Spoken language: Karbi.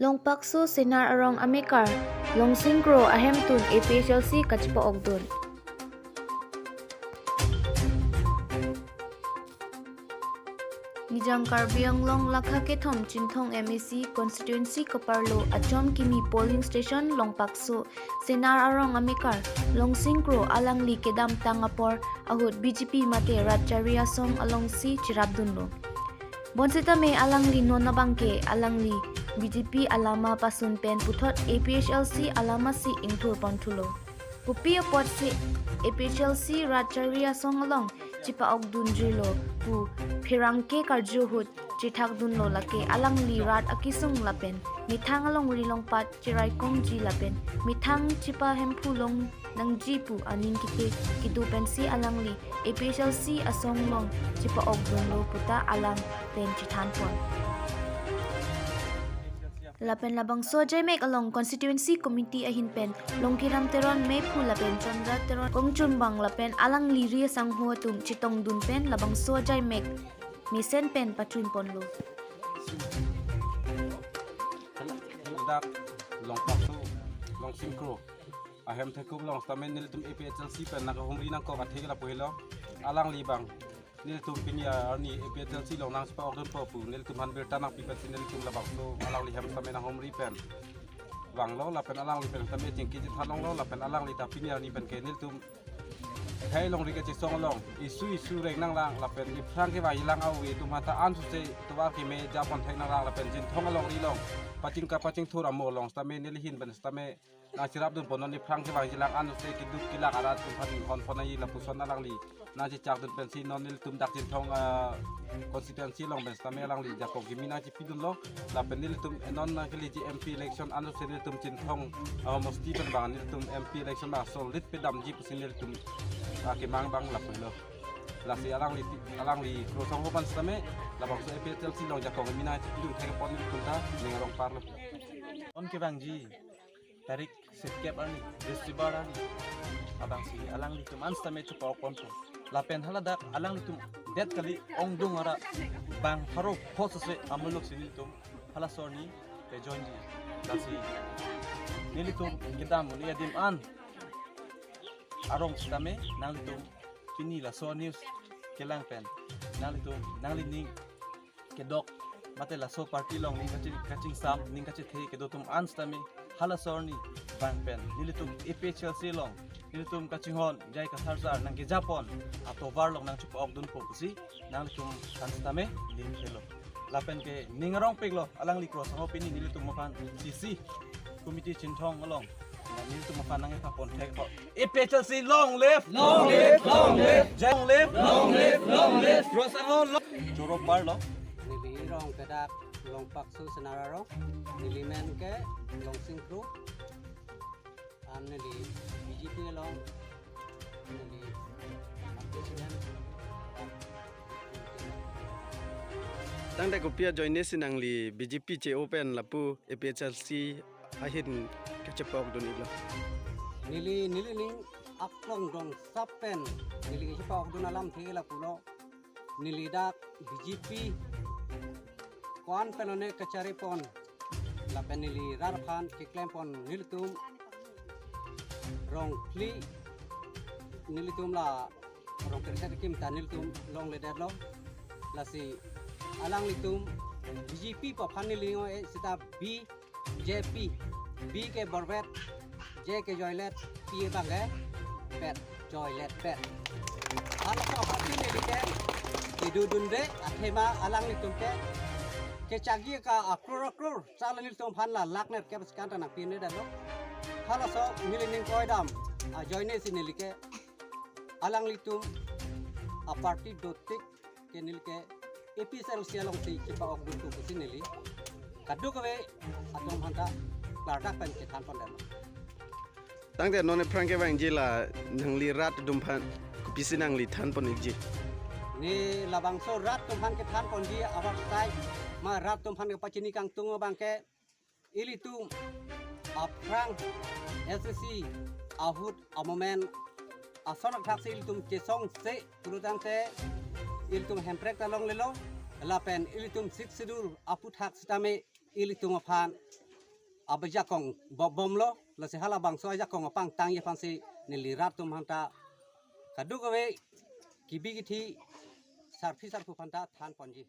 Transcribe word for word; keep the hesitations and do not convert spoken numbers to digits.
Longpakso Senar Arong amekar Longsing Kro ahemtun A P H L C kachepa-okdun. Nijang Karbi Anglong lakha kethom Chinthong M A C constituency kaparlo Achom Kimi polling station Longpakso Senar Arong amekar Longsing Kro alangli kedamtang apor ahut B J P mate Rat Chari Asong alongsi cherapdunlo. Bonsitame alangli non abangke alangli B J P alama pasun pen puthot A P H L C alamasi ingthurponthulo. Kopi apotsi A P H L C Rat Chari Asong along chepa-okdunjirlo pu pherangke karju ahut chethakdunlo, lake alangli rat akesung lapen methang alongri longpat cheraikongji lapen methang chepahemphu longnangji pu aning kete kedo pensi alangli A P H L C asong along chepa-okdunlo puta alam pen chethanpon. Lapen labangso ajaimek along constituency committee ahin pen Longkiram Teron mephu lapen Chandra Teron kongchumbang lapen alangli ri asangho atum chetongdun pen labangso ajaimek mesen pen pachunponlo. Ladak Longpakso Longsing Kro ahem thekup along sitame nelitum A P H L C pen nangkahumri nangkok athe ke lapu helo. Alangli abang nelitum pini arni A P H L C along nangchepa-okdunpo pu nelitum aphan birta nangpi pensi nelitum labangso alangli hem sitame nanghumri pen vanglo lapen alangli pen sitame chingki chethan longlo lapen alangli ta pini arni penke nelitum akhei alongri kachesong along isu isu reng nanglang lapen iphrang kevangjilang ave atum aphanta ansose tovar keme japon thek nanglang lapen Chinthong alongri along pachingka pachingthur amo along sitame neli ahin pen sitame nangcherapdunpon, non iphrang kevangjilang ansose keduk kelak arat atum aphan honpon nangji lapuson alangli nangchechakdun pensi non nelitum dak Chinthong, ah, constituency along pen sitame alangli jakong kimi nangchepidunlo lapen nelitum, eh, non nangkeleji M P election ansose nelitum Chinthong, ah, homosti pen abang nelitum M P election abang solid pedamji pusi nelitum, ah, kemang abang lapulo. Lasi alangli, alangli Kro asangho aphan sitame labangso A P H L C along jakong kimi nangchepidun thekpon nelitum ta ning arong parlo. Non kevangji tarik sirkep arni, Bistibar arni abangsi alanglitum an sitame chepa-okponpo. Lapen haladak alanglitum det kali ongdung arat bang pharo phos ase amuluk si nelitum halaso arni pejoinji. Lasi nelitum kedam un-e adim an arong sitame nanglitum pini laso news kelang pen nanglitum nanglining kedok mate laso party along ning kaching, kachingsam ning kachethe kedo atum an sitame halaso arni bang pen nelitum A P H L C along nelitum kachinghon jai kasarjar nangkejapon atovar along nangchepa-okdunpo pusi nanglitum an sitame ning helo. Lapen ke ning arongpiklo alangli Kro asangho pini nelitum aphan C C committee Chinthong along nelitum aphan nangkepapon thekpo. A P H L C long live! Long live! Long live! Jai long live! Long live! Long live! Kro asangho long. Choro parlo. Neli arong ke dak Longpakso Senar Arong. Neli men ke Longsing Kro. An neli B J P along. Neli president. Tangte kopi ajoine si nangli B J P che-o pen lapu A P H L C ahin kachepa-okdun-iklo? Neli, nelining aklong dong sap pen neli kachepa-okdun alamthe lapulo. Neli dak B J P ko-an pen one kacharipon lapen neli rat aphan keklempon nelitum rong phli nelitum la rong kre-set akim ta nelitum longledetlo. Lasi alanglitum B J P pu aphan neli ngo-e seta B J P, B ke borvet, J ke joilet, P abang ke pet, joilet pet. Halaso aphan si neli ke kedodunde athema alanglitum ke kechakji ka akror akror, sala nelitum aphan la lakh nerkep sekan ta nangpidetlo. Halaso nelining koidam ajoine si neli ke alanglitum aparty dotik ke neli ke A P H L C alongsi chepa-okdunpo pusi neli kadokave atum aphanta klardak pen chethanpondetlo. Tangte non iphrang kevangji la nangli rat atum aphan kopisi nangli thanpon-ikji? Ne labangso rat atum aphan kethanponji abatai ma rat atum aphan kepachini kangtung abang ke ilitum aphrang S S C ahut amomen ason athak si ilitum chesongse pulotangte ilitum Hemprek ta longlelo lapen ilitum Sixth Schedule aputhak sitame ilitum aphan ajakong bobomlo, lasi halabangso ajakong apangtangji aphansi neli rat atum aphanta kadokave kebi kethe sarpi sarpo aphanta thanponji.